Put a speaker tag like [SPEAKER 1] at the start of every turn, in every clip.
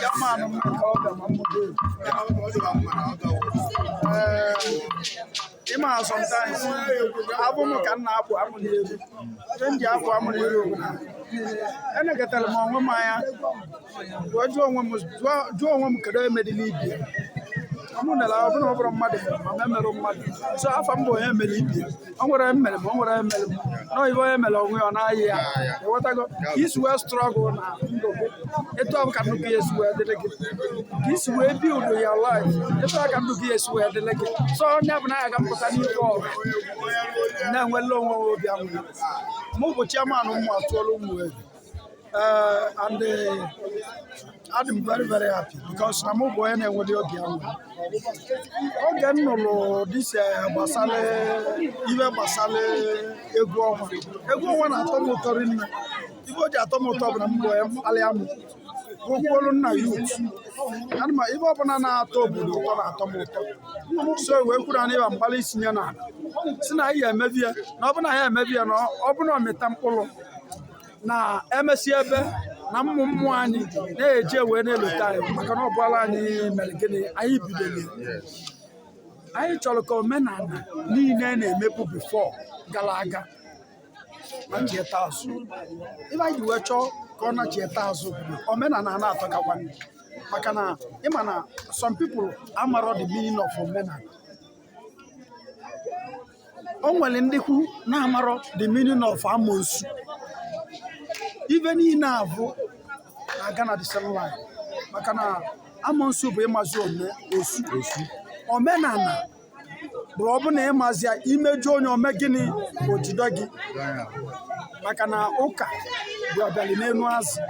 [SPEAKER 1] Chairman m nke ọ bịa ma mmụdo. Ee, ịma sometimes abụ m ka m na-akpụ amụ n'elu. Ihe m ji akpụ amụ n'elu bụ na enekọtara m onwe m anya wee jụọ onwe m kedu emedila ibie mụ nere ọ bụrụ, ọ bụrụ mmadụ mere ma m emerụ mmadụ. So afa m bụ onye mere ibie. O nwere mere m, o nwere mere m nọ ibe onye mere onwe ya, ọ na-ayị ya. Ịghọtago ka isi wee struggle na ndụ gị, etu ọ bụ ka ndụ gị esi wee dịrị gị, ka isi wee build your life, etu ọ ka ndụ gị esi wee dịrị gị. So onye bụ na ya ga mpụta n'ife ọrụ na-enwele onwe m obi aṅụrị. Mụ bụ chairman ụmụ atụọla ụmụ eri. And I'm very very happy because na mụ bụ onye na-enwere obi aṅụrị. Oge m nụrụ this gbasara ibe gbasara egwu ọnwa, egwu ọnwa na-atọ m ụtọ rinne. Ibe o ji atọ m ụtọ bụ na m bụ onye mkpali amụ bụkwuolu nna youth. Ana m ibe ọbụla na-atọ obodo ụtọ na-atọ m ụtọ. So wee kwuru na ịba mgbalị isinye n'ala si na anyị emebi ya, na ọ bụ na ya emebi ya, na ọ bụ na ọ mịta mkpụrụ, na emesi ebe na mmụ mmụọ anyị na-eje wee na-elota anyị, maka na ọ bụala anyị mere gịnị anyị bidoro. Anyị chọrọ ka omenala niile na-emebu before gara aga nachieta azụ. Ibe anyị ji wee chọọ ka ọ nachieta azụ bụ na omenala na-atọkakwa, maka na ịma na some people amarọ the meaning of omenala. O nwere ndị kwu na-amarọ the meaning of amosu. Ibe niile abụ na-aga na the same line, maka na amosu bụ ịmazi ome osu. Omenala bụ ọ bụ na ịmazi ya, imejọ onye, ome gịnị, ojido gị, maka na ụka bụ ọbịali n'elu azụ.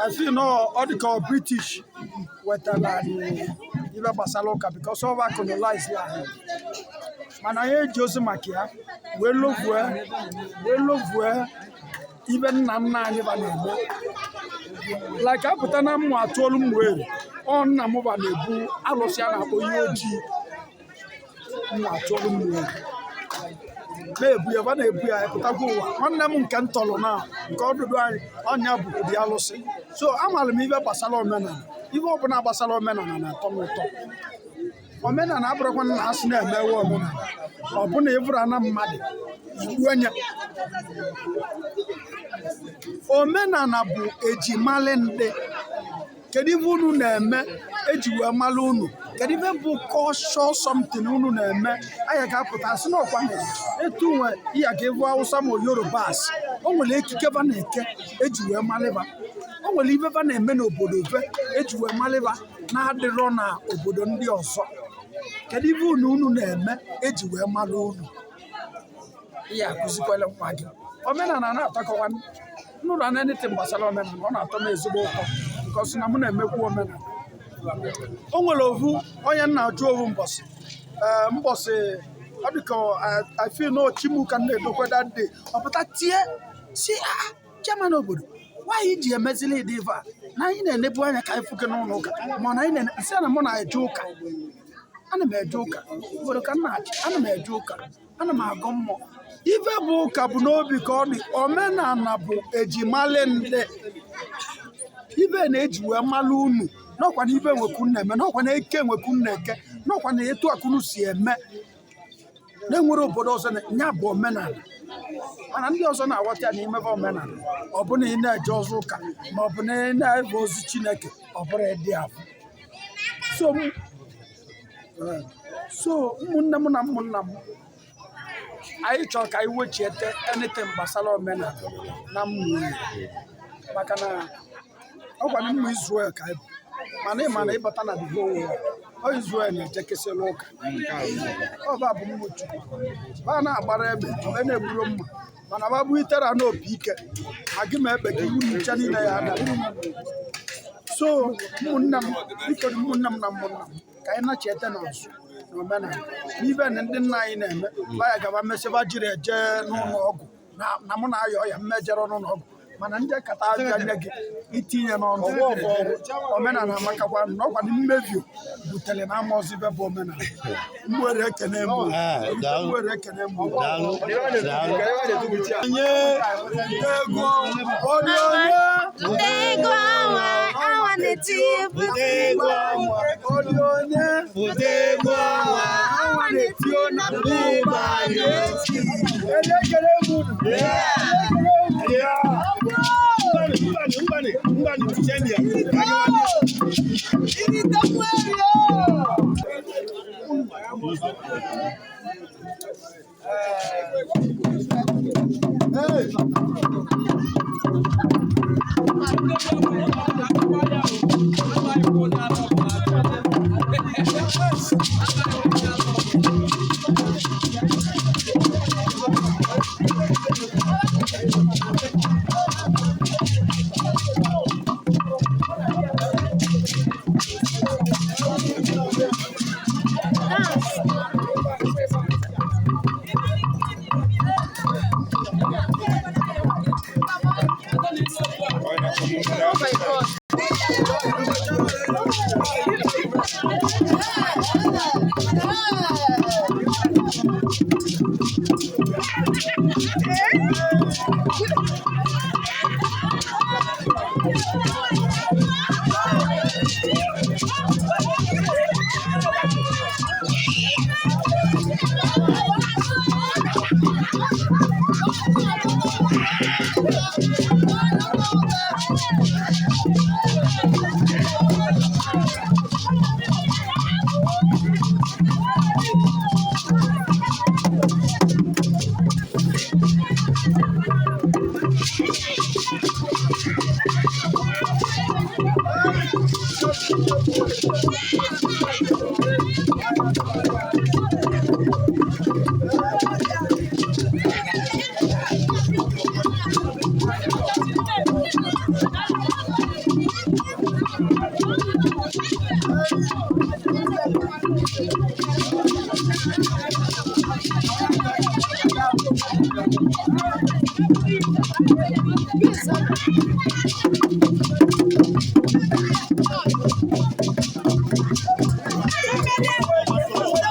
[SPEAKER 1] I feel no, ọ dị ka British wetara anyị ibe gbasara ụka because ọ bụ colonize anyị, mana anyị eji ozi maka ya wee lovue ibe nna nna anyị ba na-eme, like apụta na mmụ atụolu m were ọ nna m ba na-ebu alụsị a na-akpọ ihe ojii. Mmụ atụolu m were na-ebu ya, ba na-ebu ya pụtakwa ụwa. Nwanne m nke ntọlụ na nke ọdụdụ anyị, ọnya bụ ụdị alụsị. So amaara m ibe gbasara omenala. Ibe ọbụla gbasara omenala na-atọ m ụtọ. Omenala abụrụkwa na asị na-emewe omenala, ọ bụ na ịbụrụ na mmadụ igbu anya. Omenala bụ ejimali ndị. Kedu ife unu na-eme eji wee mara unu? Kedu ife bụ culture, something unu na-eme anya ga-apụta sị n'ọkwa na etu nwe iya ka ịbụ Hausa ma Yorubas? O nwere ekike ba na-eke eji wee malịba. O nwere ife ba na-eme n'obodo be eji wee malịba na-adịrọ na obodo ndị ọzọ. Kedu ife unu na-eme eji wee mara unu? Ihe akụzikwala nwa gị omenala na-atọkọwa nnụrụ na anything gbasara omenala, ọ na-atọ m ezigbo ụtọ nke ọsị na mụ na-emekwu omenala. O nwere ovu onye nna ajụ ovu mbọsị, ee, mbọsị ọ dị ka I feel na Chimuka m na-edokwa that day, ọ pụta tie si, "Ah, chairman obodo, nwaanyị ji emezili ịdị ife a na anyị na-enebu anya ka anyị fụke n'ụlọ ụka." Ma na anyị na sị na mụ na-eje ụka, ana m eje ụka obodo ka m na-achị, ana m eje ụka, ana m agọ mmụọ. Ife bụ ụka bụ n'obi ka ọ dị. Omenala bụ ejimali ndị ibe na-eji wee malụ unu, n'ọkwa na ibe nwekwu na-eme, n'ọkwa na eke nwekwu na-eke, n'ọkwa na etu akụnụ si eme na-enwere obodo ọzọ ya bụ omenala. Mana ndị ọzọ na-aghọta ya na imebe omenala, ọ bụ na ị na-eje ọzọ ụka, ma ọ bụ na ị na-ebe ozi Chineke, ọ bụrụ ịdị afọ. So ụmụnne m na ụmụnna m, anyị chọrọ ka anyị wechiete anything gbasara omenala na mmụ, maka na ọ gwara ụmụ Israel ka anyị bụ. Mana ị ma na ịbata na the whole world, ọ Israel na-ejekesịrị ụka. Ọba bụ mmụ Chukwu ba na-agbara egbe mgbe na-egburo mma, mana ba bụ itere na opi ike ma gị ma egbe gị unu nche niile ya ada. So ụmụnne m, biko, ụmụnne m na ụmụnna m, ka anyị nachiete n'azụ na omenala n'ibe na ndị nna anyị na-eme ba ya gaba mesịba jiri eje n'ụlọ ọgwụ na mụ na-ayọ ọya mmejere n'ụlọ ọgwụ, mana ndị kata abịa nye gị itinye n'ọnụ. Omenala amakakwa na ọkwa na mmevio butere na amaozi ibe bụ omenala. Mwere ekene m.
[SPEAKER 2] Ah, daalụ.
[SPEAKER 1] Mwere ekene m.
[SPEAKER 2] Daalụ, daalụ.
[SPEAKER 1] Onye ego ọ dị onye. na-eti
[SPEAKER 2] Pụta egwu ọnwa.
[SPEAKER 1] Odi onye
[SPEAKER 2] Pụta egwu ọnwa.
[SPEAKER 1] Ọnwa na-eti o na
[SPEAKER 2] Ụba na-eti.
[SPEAKER 1] Elekere m unu. Elekere m unu.
[SPEAKER 2] Ngwanụ, ngwanụ, ngwanụ, ngwanụ, ya.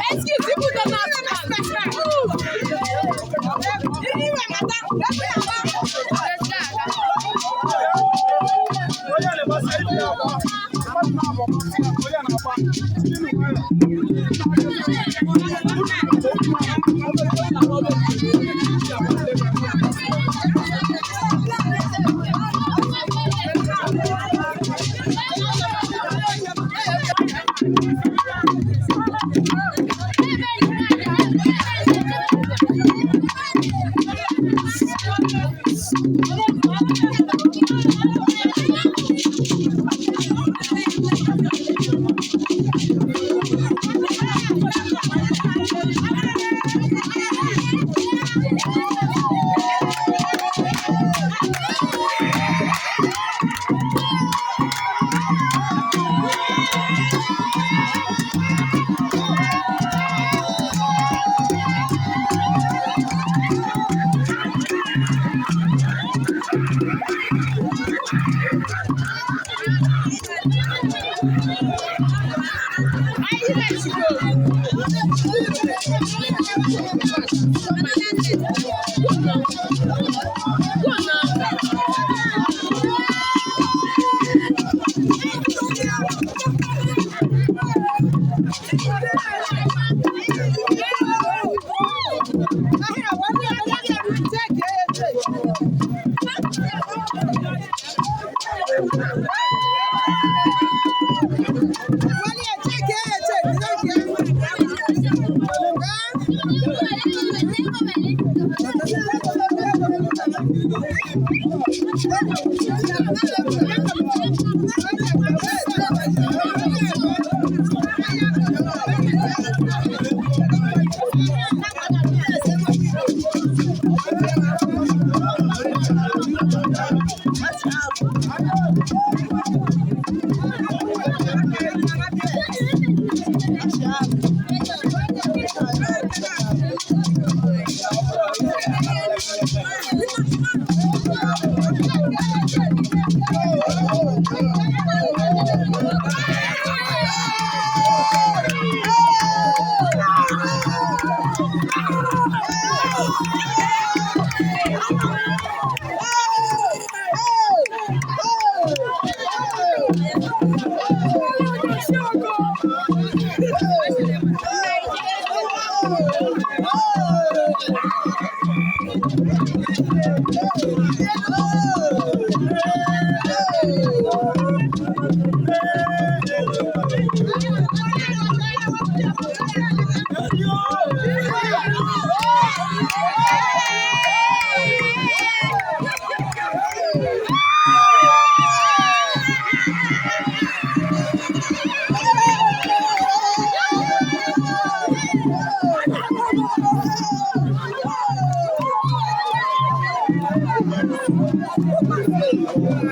[SPEAKER 3] Excuse, people don't know how to dance.
[SPEAKER 1] Onye na-agbasa ibe ya agba. Mmadụ na-abọ, onye na-agba. Ndị nwayọ.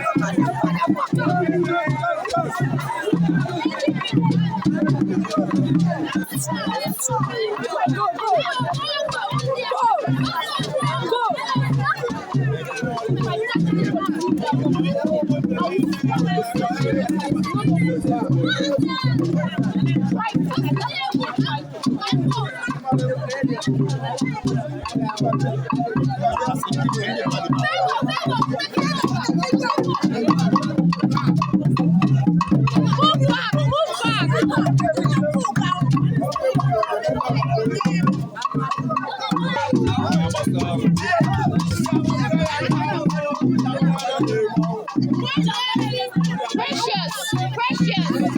[SPEAKER 3] Go, go, go, go. Move back, move back. Precious, precious.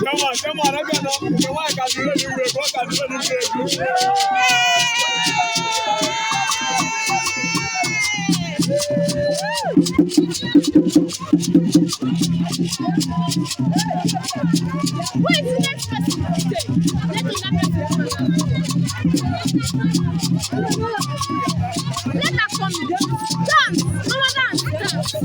[SPEAKER 2] They won't come with me. Wait, the next person. Let the next person. Let her come. Dance, mama, dance, dance. Mama, enter.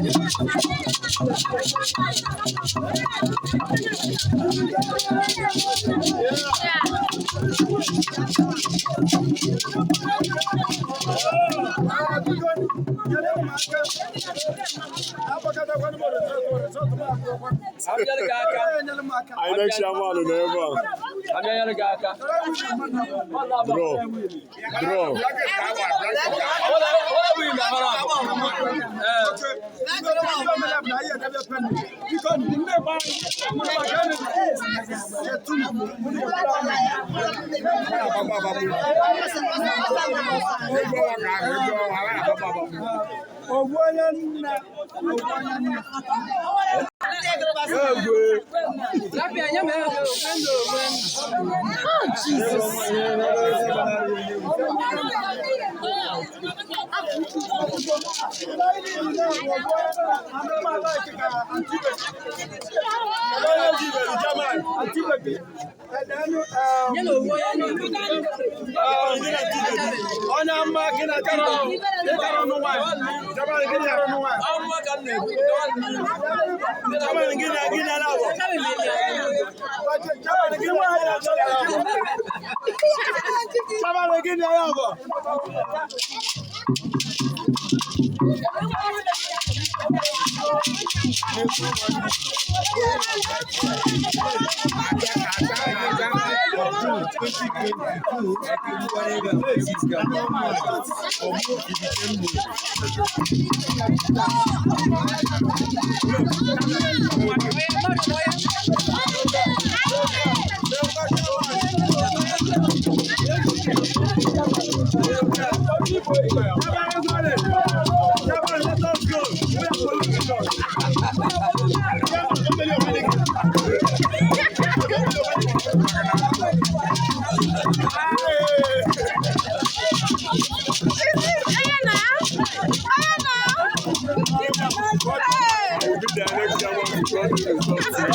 [SPEAKER 2] Why? Yeah.
[SPEAKER 4] INEC chairman nọ ebe a. Draw. Draw.
[SPEAKER 2] Oh, Jesus.
[SPEAKER 1] Onye ama gị na kara ọnụ nwanyị. Gị na ọnụ nwanyị.
[SPEAKER 2] Hey!
[SPEAKER 4] We'll be the INEC chairman to cross the results.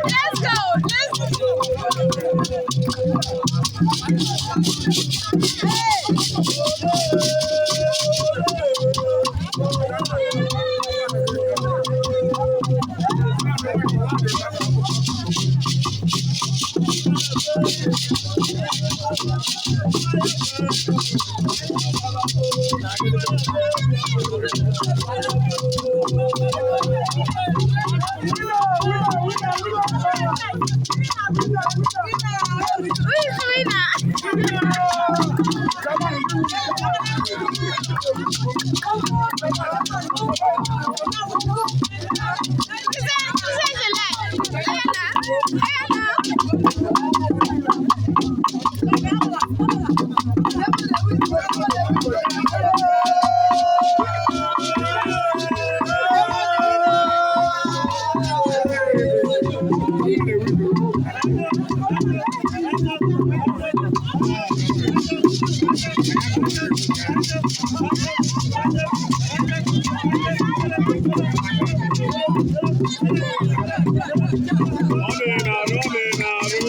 [SPEAKER 2] Let's go. Let's go. Who is winner? Who says the lie? Ayana. Ayana.
[SPEAKER 4] Ọ na-arụ, ọ na-arụ.